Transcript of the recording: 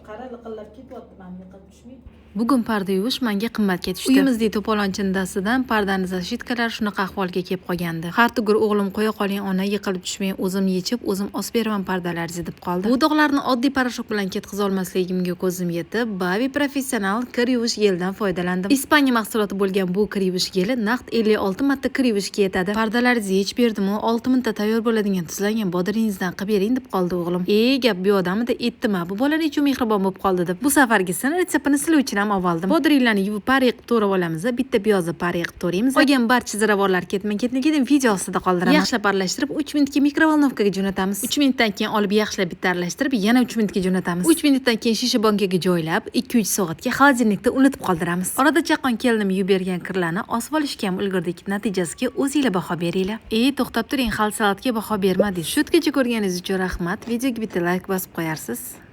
Qara, liqillab ketyapti, mana yiqilib tushmay. Bugun parda yuvish menga qimmatga tushdi. Uyimizdagi to'polon chindasidan pardani защитка lar shunaqa ahvolga kelib qolgandi. Har tugur o'g'lim, "Qo'ya qoling, ona, yiqilib tushmang, o'zim yechib, o'zim osib beraman pardalaringizni", deb qoldi. Bu dog'larni oddiy порошок bilan ketkiza olmasligimga ko'zim yetib, Bavi professional kir yuvish gelidan foydalandim. Ispaniya mahsuloti bo'lgan bu kir yuvish geli naqd 56 marta kir yuvishga yetadi. "Pardalaringizni yechib berdim-u, 6 minutda tayyor bo'ladigan tuzlangan bodringingizdan qilib bering", deb qoldi o'g'lim. E, gap bu yoqdamidi, etdim-a, bu bola nechun mehribon bo'lib qoldi deb. Bu safargisini retseptini sizlar uchun ham oldim. Bodringlarni yuvib, pare qilib to'g'rab olamiz, bitta piyozni pare qilib to'raymiz. Qolgan barcha ziravorlar ketma-ketligini video ostida qoldiraman. Yaxshilab aralashtirib, 3 minutga микроволновка ga jo'natamiz. 3 minutdan keyin olib, yaxshilab bitta aralashtirib, yana 3 minutga jo'natamiz. 3 minutdan keyin shisha bankaga joylab, 2-3 soatga холодильник da unutib qoldiramiz. Orada chaqqon kelinim yuvib bergan kirlarni osib olishga ham ulgurdik. Natijasiga o'zinglar baho beringlar. E, to'xtab turing, hali salatga baho bermadingiz. Shu yergacha ko'rganingiz uchun rahmat. Videoga bitta layk bosib qo'yarsiz.